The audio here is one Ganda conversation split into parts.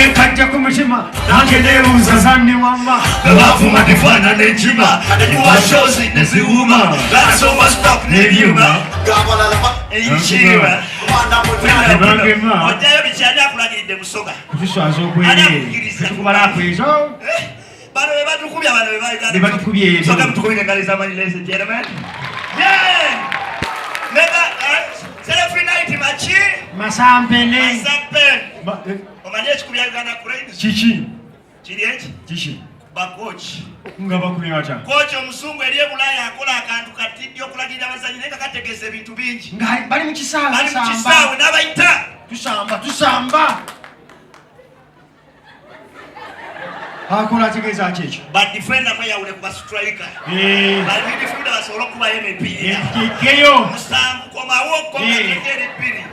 Kajja ku mutima nange neebuuza zanne wamma. Bebavuma tefaanana enkima, nekuba shozi neziwuma, nasoma stop n'ebyuma. Ekitiibwa. Tebagema. Ojjayo bikyani akulagiridde Busoga. Kutuswaza Ani obwereere. akukkiriza? Tukubala akwezo. Bano be batukubye, bano be ba Be batukubye ebyo. Soka mutukubire engalo ez'amaanyi, ladies and gentlemen. Yeah! Mega, Selfie night maki? Masampene. Masampe. Ba- Omanyi ekikubya Uganda Cranes? Kiki? Kiri eki? Kiki? Bakochi. Nga bakubye batya? Kochi omusungu eri e Bulaaya akola akantu katidde okulagirira abazannyi naye nga kategeeza ebintu bingi. Nga bali mu kisaawe Bali mu basamba. kisaawe n'abayita. Tusamba, tusamba. Akola ategeeza ki ekyo? Ba defender mweyawule ku ba striker. Ba midfielder basobole okukubayo emipiira. Ekeyo. 7 komawo koma eri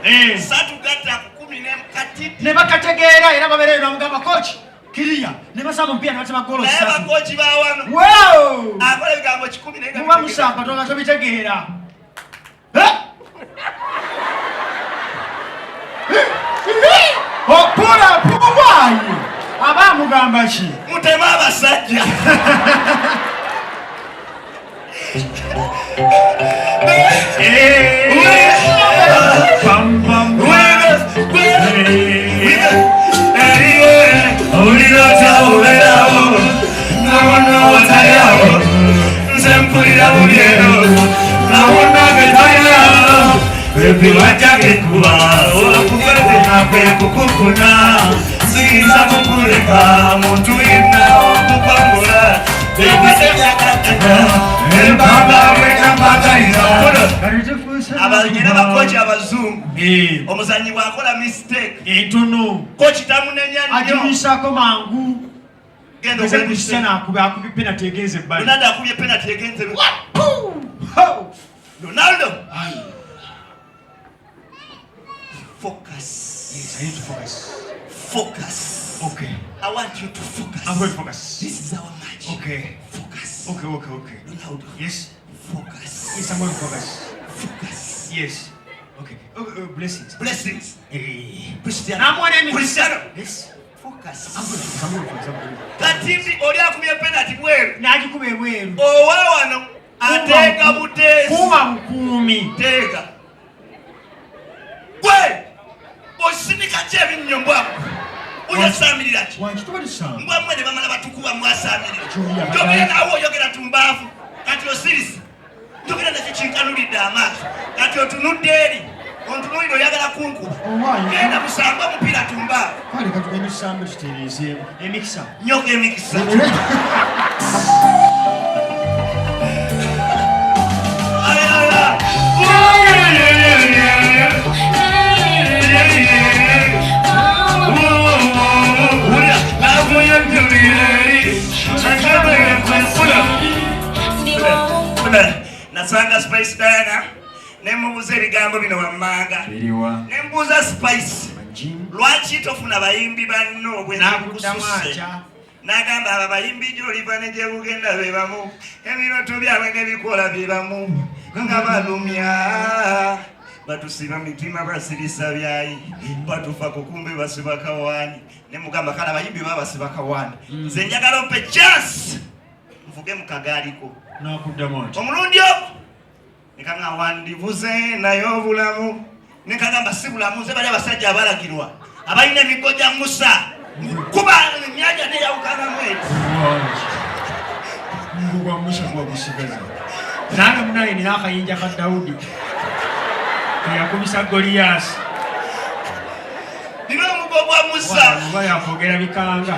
2. 3 gatta ku 10 katidde. Ne bakategeera era babeereyo n'omugamba coach kiriya ne basamba omupiira ne batema ggoolo Naye ssatu. bakochi ba wano. Wow! Akola ebigambo 10 naye nga Muba bitegeeza. musamba tonga tobitegeera. Eh? Opula puwayi aba amugamba ki? Muteme abasajja. Pam, pam, pam. Siyinza kukuleka muntu yenna okukwangula empanga bwetampagayira. Abalina bakochi abazungu. Omuzannyi bw'akola mistake Entono kochi tamunenya nnyo. agimuyisaako mangu. Genda Eze okole ku mistake. kisana akube akubye penalty egenze ebbali. Ronaldo akubye penalty egenze. Ho! Ronaldo Aye. focus. Yes, I need to focus. Focus. Okay. I want you to focus. I'm going to focus. This is our match. Okay. Focus. Okay. Ronaldo. Yes. Focus. Yes, I'm going to focus. Focus. Yes. Okay. Blessings. Blessings. Cristiano. Namuwa n'emikisa. Cristiano. Yes. Focus. I'm going to focus. I'm going to focus. I'm going to focus. Katimbi oli akubye penalty bweru. N'agikuba ebweru. Owa wano ateeka buteesi. Kuuma bukuumi. Teeka. Gwe osindika ki ebinnyo mbwamu? Oyasaamirira ki? Wangi tuba tusamba. Mbwa mmwe ne bamala batukuba mwasaamirira. Kyoli abadde- Njogera naawe oyogera tumbaavu. Kati osirise. Njogera nakyo kinkanulidde amaaso. Kati otunudde eri. Ontunuulire oyagala kunkuba. Owaaye. Genda musambe omupiira tumbaavu. Kale katugende tusambe tutereezeemu. Emikisa. Nyoka emikisa. Ay, ay, ay. Nasanga Spice Diana nemubuuza ebigambo bino wammanga. Biriwa. Nembuuza Spice, Manjimu. lwaki tofuna bayimbi banno N'akuddamu bwenkususse? atya? N'agamba abo abayimbi gy'oliva ne gye bugenda be bamu, ebirooto byabwe n'ebikola bye bamu, nga balumya batusiba mitima basirisa byayi batufa kukumbe basiba kawaani. Ne mugamba kale abayimbi baba basiba kawaani, nze njagala ompe chance nvuge mu kagaaliko. N'akuddamu atya? Omulundi ogwo nekanga wandivuze naye obulamu nekagamba si bulamu, nze bali abasajja abalagirwa abalina emiggo gya Musa kuba emyanya neyawukanamu eti. Wangi. Omugo gwa Musa guba gusigaza. Nange munaye nina akayinja ka Dawudi. Teyakubisa Goliyaasi. Nina omugo gwa Musa. Oba yakwogera bikanga.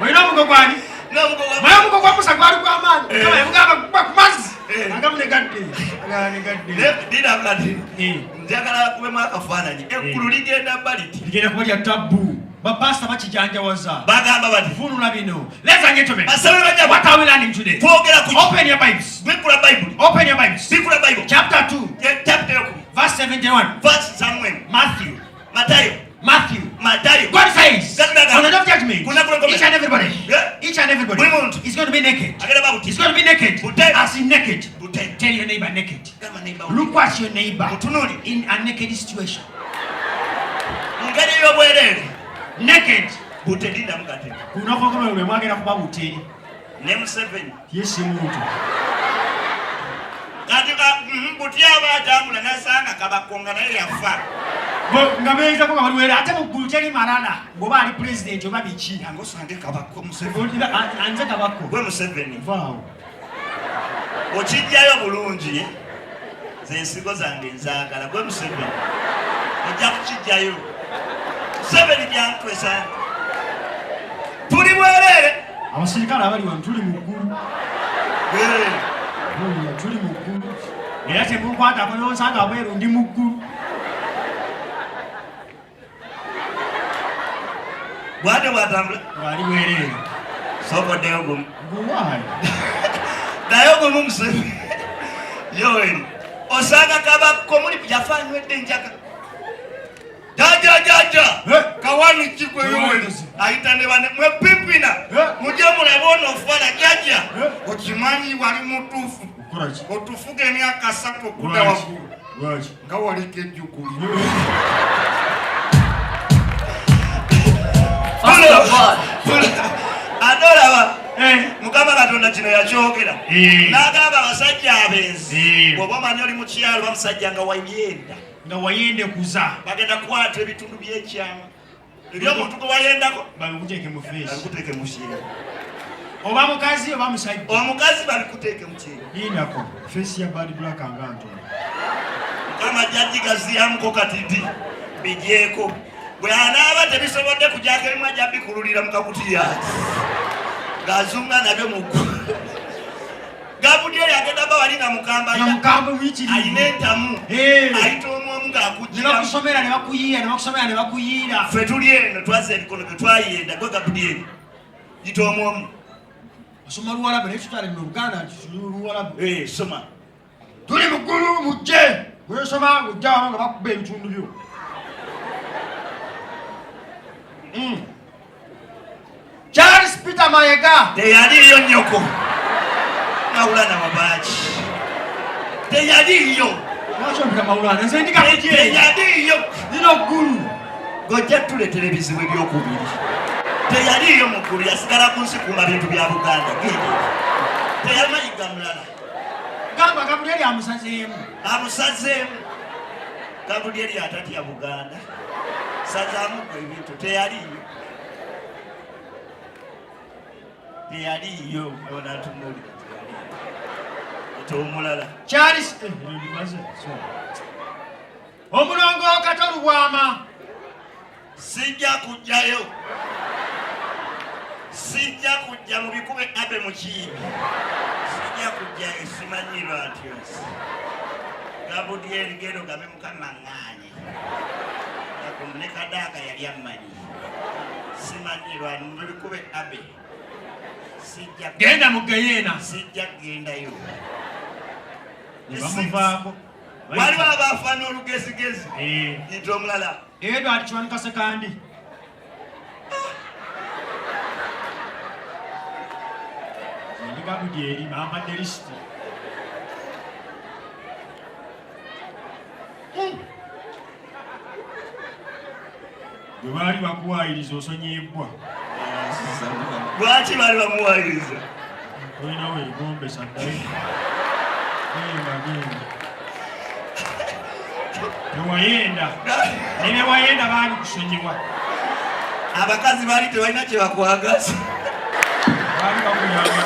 Olina omugo gwani? N'omugo gwa Naye omugo gwa Musa gwali gwa maanyi. Mukama yamugamba guba ku mazzi. Eh. Agamu ne gadde. Agala ne gadde. Dira kati Eh. njagala kubemu akafaananyi. Eggulu ligenda baliti. Ligenda kuba lya tabbu. Bapasita bakijanjawaza. Bagamba bati Vunula bino. Ladies and gentlemen, basabe bajja what are we learning today? twogera ku Open your Bibles. Bikula Bayibuli. Open your Bibles. Bikula Bayibuli. Chapter 2, Chapter 2. verse 71. Verse Samuel. Matthew. Matayo. Matthew. Matayo. God says, on the day of judgment, each and everybody, Yeah. each and everybody Buli muntu. is going to be naked. Agenda babuti. It's going to be naked. Bute. As in naked. Bute. Tell your neighbor naked. Gamba neighbor. Look at your neighbor Mutunuulire. in a naked situation. Mu ngeri ey'obwereere. Naked. Bute lindamu kati. Ku lunaku lw'enkomerero lwe mwagenda kuba bute. Ne Museveni. Ye si muntu. Kati buti aba atambula nasanga Kabako nga naye yafa. Nga beeyitako nga baliwera ate mu ggulu teri malala ng'oba ali pulezidenti oba biki. Yange osange Kabako Museveni. Anze Kabako. Gwe Museveni. Vaawo. Okijjayo bulungi. Nze ensigo zange nzaagala. Gwe Museveni. Ojja kukijjayo. Museveni byantwesa. Tuli bwereere. Abasirikale abali wano tuli mu ggulu. Tuli mu ggulu. Era temunkwatako n'onsanga bweru ndi mu ggulu. Bw'atyo bw'atambula. Ng'ali bwereere. Sooka oddeyo gumu. Guwaayi. Ddayo gumu Museveni. Yoweri. Osanga Kabako muli yafa anywedde enjaga. Jajja jajja. Kawani kigwe Yoweri. Ayita ne bane mwe pipina. Mujje mulabe ono fala jajja. Okimanyi wali mutuufu. Otufuga emyaka 3 okudda waggulu. Lwaki? Nga waliko ejjukuli. Ate olaba Mukama Katonda kino yakyogera. N'agamba abasajja abenzi. Bw'oba omanyi oli mu kyalo oba musajja nga wayenda. Nga wayendekuza. Bagenda kukwata ebitundu by'ekyama. Eby'omuntu gwe wayendako. Babikuteeke mu feesi. Babikuteeke mu kyeyo. Oba mukazi oba musajja. Omukazi babikuteeke mu kyeyo. Lindako, feesi ya Bad Black nga ntono. Mukama ajja gigaziyamuko katiti bigyeko. Bwe anaaba tebisobodde kugyako ebimu ajja bikululira mu kakutiya. Ng'azunga nabyo mu ggulu. Gabudyeri agenda ba wali nga mukamba. Nga mukambwe muyitirivu. Alina entamu. Ayita omu omu ng'akugiramu. Ne bakusomera ne bakuyiira, ne bakusomera ne bakuyiira. Ffe tuli eno twazza ebikono bye twayenda gwe Gabudyeri. Yita omu omu. Osoma Luwalabu naye tutwale luno Oluganda Luwalabu. Soma. Tuli mu ggulu mujje. Bw'osoma ng'ojja wano nga bakuba ebitundu byo. Charles Peter Mayega. Teyaliiyo nnyoko. Maulana wabaaki. Teyaliiyo. Lwaki ompita Maulana? Nze ndi Gabudyeri. Teyaliiyo. Lino ggulu. Gojja tuleetera ebizibu ebyokubiri. Teyaliiyo mu ggulu, yasigala ku nsi kuuma bintu bya Buganda. Genda. Teyamayiga mulala. Gamba Gabudyeri amusazeemu. Amusazeemu. Gabudyeri atatya Buganda. Sazaamu gwe ebintu. Teyaliiyo. Teyaliiyo. Onatunuulira teyaliiyo. Ete omulala. Charles, Omulongo Kato Lubwama. Sijja kujjayo. Sijja kujja mu bikube abe mu kiibi. Sijja kujjayo, simanyi lwatyo. Gabudyeri gendo gabe Mukama ŋŋaanye. Ne Kadaga yali ammanyi. Simanyi lwani mu bikube abe. Sijja genda mu geyeena. Sijja kugendayo. Ne bamuvaako. Waliwo abaafa n'olugezigezi. Yita omulala. Edward Kiwanuka Ssekandi. Ndi Gabudyeri bampadde lisiti. Bwe baali bakuwaayiriza osonyiyibbwa. Lwaki baali bamuwaayiriza? Tolinawo egombesa ddayo. Genda, genda. Tewayenda. Ne bye wayenda baali kusonyiwa. Abakazi baali tebalina kye bakwagaza. Baali bakuyamba.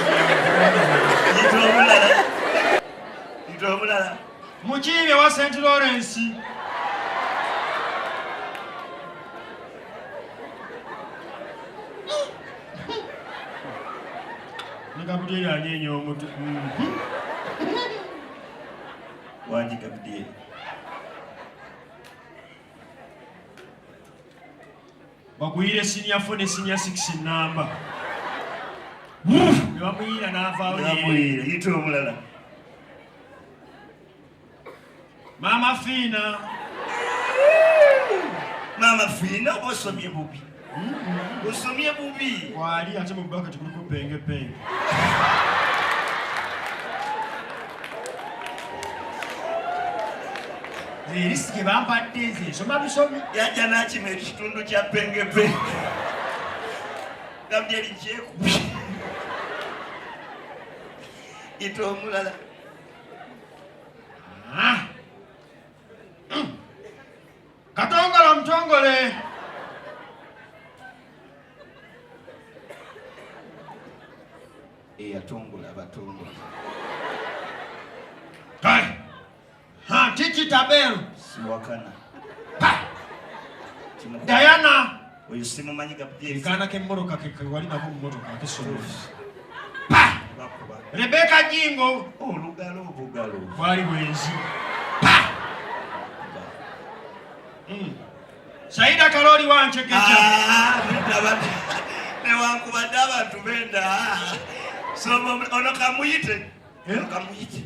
Yita omulala. Yita omulala. Mukiibi wa St. Lawrence. Ne Gabudyeri anyeenya omutwe. Wangi Gabudyeri. Bakuyire senior 4 ne senior 6 namba. Ne bamuyira n'avaawo. Ne bamuyira, yita omulala. Maama Fiina. Maama Fiina oba osomye bubi? Osomye bubi. Wali ate mu bucket kuliko penge penge. Nze gye bampadde nze nsoma bisomi. Yajja n'akima ekitundu kya penge penge. Gabriel nkyekubye. Ita omulala. Ah. Katongole omutongole. Eyatongola abatongola. Kale. Ha, Titi Tabero. Siwakana. Pa. Diana. Oyo simumanyi Gabriel. Ekaana k'emmotoka ke wali nako mu mmotoka ak'essomero. Pa. Rebecca Jingo. Olugalo obugalo. Bwali bwenzi. Pa. Saida Kaloli wanchekecha. Ah, newankubadde abantu benda. So ono kamuyite. Ono kamuyite.